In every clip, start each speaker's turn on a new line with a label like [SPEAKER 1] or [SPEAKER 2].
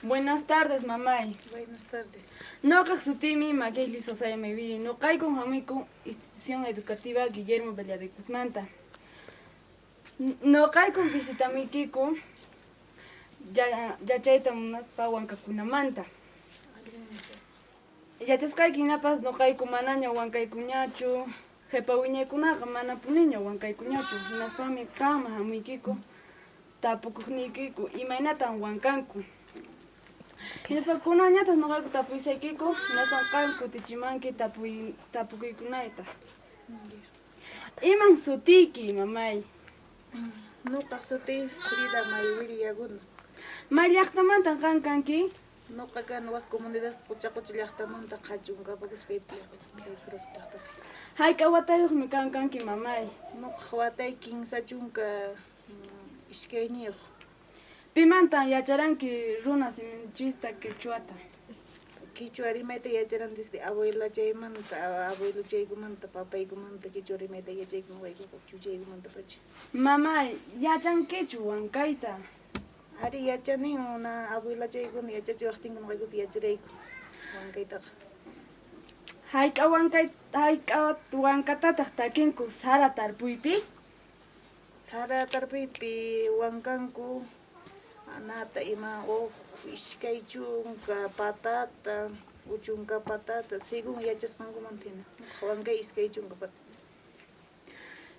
[SPEAKER 1] Buenas tardes, mamay.
[SPEAKER 2] Buenas tardes.
[SPEAKER 1] Noqaq sutiymi Magueli Sosa Meviri. Noqaykun hamuyku Institución Educativa Guillermo Belladecuzmanta. Noqaykun visitamuykiku yachayta munaspa wankakunamanta. Yachasqayki hinapas noqayku manaña wankaykuñachu, qhipa wiñaykunaqa manapuniña wankaykuñachu. Hinaspami qamman hamuykiku tapukuqniykiku imaynatan wankanku. Hinaspa kunanñataq noqayku tapuysaykiku, hinaspa qam kutichimanki tapuy tapukuykunayta. Iman sutiyki, mamay?
[SPEAKER 2] Noqaq sutiy Frida Maywiri Yaguna.
[SPEAKER 1] May llaqtamantan qam kanki?
[SPEAKER 2] Noqa kani wak comunidad Qucha Qucha llaqtamanta Qhachunkapakus kaypi kay Cruzpa llaqtapi.
[SPEAKER 1] Hayk'a watayuqmi qam kanki, mamay?
[SPEAKER 2] Noqaq watay 32.
[SPEAKER 1] Pimantan yacharanki runa siminchista quechuata?
[SPEAKER 2] Quichua rimayta yacharan desde abuelachaymanta, abuelochaykumanta, papaykumanta quichua rimayta yachayku noqaykuqa chuchaykumantapacha.
[SPEAKER 1] Mamay, yachankichu wankayta?
[SPEAKER 2] Ari yachani una abuelachaykuna yachachiwaqtinku noqaykupi yacharayku wankaytaqa.
[SPEAKER 1] Hayk'a wankay hayk'a wankatataq takinku sara tarpuypi?
[SPEAKER 2] Sara tarpuypi wankanku anata ima huk 20 patata, 80 patata, según yachasqankumanta hina. Wankay 20 pata.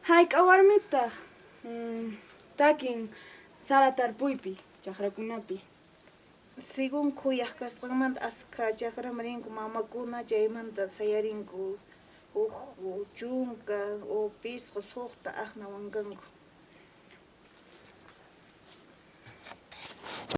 [SPEAKER 1] Hayk'a warmitaq takin sara tarpuypi, chakrakunapi?
[SPEAKER 2] Según khuyaq kasqanmanta askha chakraman rinku mamakuna chaymanta sayarinku huk 10 o 5 6 aqna wankanku.